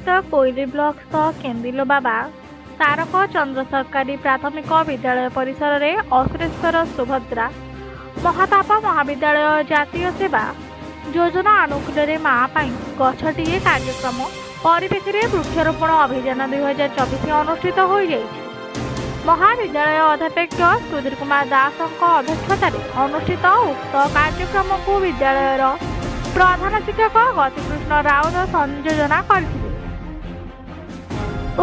ସ୍ଥିତ କୋଇଲି ବ୍ଲକସ୍ଥ କେନ୍ଦିଲ ବାବା ତାରକ ଚନ୍ଦ୍ର ସରକାରୀ ପ୍ରାଥମିକ ବିଦ୍ୟାଳୟ ପରିସରରେ ଅସୁରେଶ୍ୱର ସୁଭଦ୍ରା ମହତାପ ମହାବିଦ୍ୟାଳୟ ଜାତୀୟ ସେବା ଯୋଜନା ଆନୁକୂଲ୍ୟରେ ମା ପାଇଁ ଗଛଟିଏ କାର୍ଯ୍ୟକ୍ରମ ପରିପ୍ରେକ୍ଷୀରେ ବୃକ୍ଷରୋପଣ ଅଭିଯାନ 2024 ଅନୁଷ୍ଠିତ ହୋଇଯାଇଛି। ମହାବିଦ୍ୟାଳୟ ଅଧ୍ୟାପକ ସୁଧୀର କୁମାର ଦାସଙ୍କ ଅଧ୍ୟକ୍ଷତାରେ ଅନୁଷ୍ଠିତ ଉକ୍ତ କାର୍ଯ୍ୟକ୍ରମକୁ ବିଦ୍ୟାଳୟର ପ୍ରଧାନ ଶିକ୍ଷକ ଗତିକୃଷ୍ଣ ରାଉତ ସଂଯୋଜନା କରିଥିଲେ।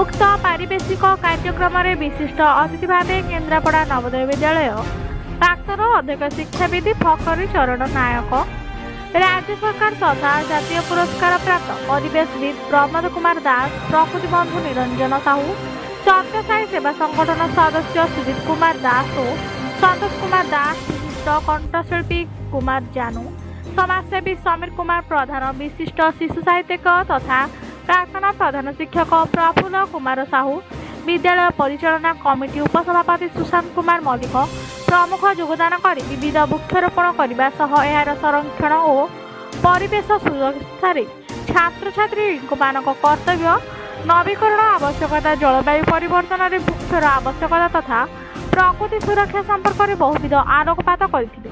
ଉକ୍ତ ପାରିବେଶିକ କାର୍ଯ୍ୟକ୍ରମରେ ବିଶିଷ୍ଟ ଅତିଥି ଭାବେ କେନ୍ଦ୍ରାପଡ଼ା ନବୋଦୟ ବିଦ୍ୟାଳୟ ପ୍ରାକ୍ତନ ଅଧ୍ୟକ୍ଷ ଶିକ୍ଷାବିତ୍ ଫକରୀ ଚରଣ ନାୟକ, ରାଜ୍ୟ ସରକାର ତଥା ଜାତୀୟ ପୁରସ୍କାର ପ୍ରାପ୍ତ ପରିବେଶବିତ୍ ପ୍ରମୋଦ କୁମାର ଦାସ, ପ୍ରକୃତି ବନ୍ଧୁ ନିରଞ୍ଜନ ସାହୁ, ସତ୍ୟସାଇ ସେବା ସଂଗଠନ ସଦସ୍ୟ ସୁଜିତ କୁମାର ଦାସ ଓ ସନ୍ତୋଷ କୁମାର ଦାସ, ବିଶିଷ୍ଟ କଣ୍ଠଶିଳ୍ପୀ କୁମାର ଜାନୁ, ସମାଜସେବୀ ସମୀର କୁମାର ପ୍ରଧାନ, ବିଶିଷ୍ଟ ଶିଶୁ ସାହିତ୍ୟିକ ତଥା ପ୍ରାକ୍ତନ ପ୍ରଧାନ ଶିକ୍ଷକ ପ୍ରଫୁଲ୍ଲ କୁମାର ସାହୁ, ବିଦ୍ୟାଳୟ ପରିଚାଳନା କମିଟି ଉପସଭାପତି ସୁଶାନ୍ତ କୁମାର ମଲ୍ଲିକ ପ୍ରମୁଖ ଯୋଗଦାନ କରି ବିବିଧ ବୃକ୍ଷରୋପଣ କରିବା ସହ ଏହାର ସଂରକ୍ଷଣ ଓ ପରିବେଶ ସୁରକ୍ଷାରେ ଛାତ୍ରଛାତ୍ରୀମାନଙ୍କ କର୍ତ୍ତବ୍ୟ ନବୀକରଣ ଆବଶ୍ୟକତା, ଜଳବାୟୁ ପରିବର୍ତ୍ତନରେ ବୃକ୍ଷର ଆବଶ୍ୟକତା ତଥା ପ୍ରକୃତି ସୁରକ୍ଷା ସମ୍ପର୍କରେ ବହୁବିଧ ଆଲୋକପାତ କରିଥିଲେ।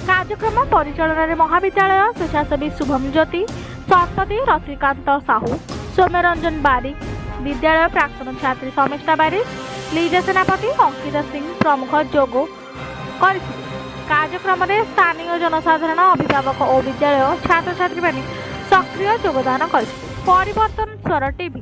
କାର୍ଯ୍ୟକ୍ରମ ପରିଚାଳନାରେ ମହାବିଦ୍ୟାଳୟ ସ୍ୱେଚ୍ଛାସେବୀ ଶୁଭମ ଜ୍ୟୋତି ଶତପଥୀ, ରତିକାନ୍ତ ସାହୁ, ସୌମ୍ୟରଞ୍ଜନ ବାରିକ, ବିଦ୍ୟାଳୟ ପ୍ରାକ୍ତନ ଛାତ୍ରୀ ଶମିଷ୍ଠା ବାରିକ, ଲିଜା ସେନାପତି, ଅଙ୍କିତା ସିଂ ପ୍ରମୁଖ ଯୋଗ କରିଥିଲେ। କାର୍ଯ୍ୟକ୍ରମରେ ସ୍ଥାନୀୟ ଜନସାଧାରଣ, ଅଭିଭାବକ ଓ ବିଦ୍ୟାଳୟ ଛାତ୍ରଛାତ୍ରୀମାନେ ସକ୍ରିୟ ଯୋଗଦାନ କରିଥିଲେ। ପରିବର୍ତ୍ତନ ସ୍ୱର ଟିଭି।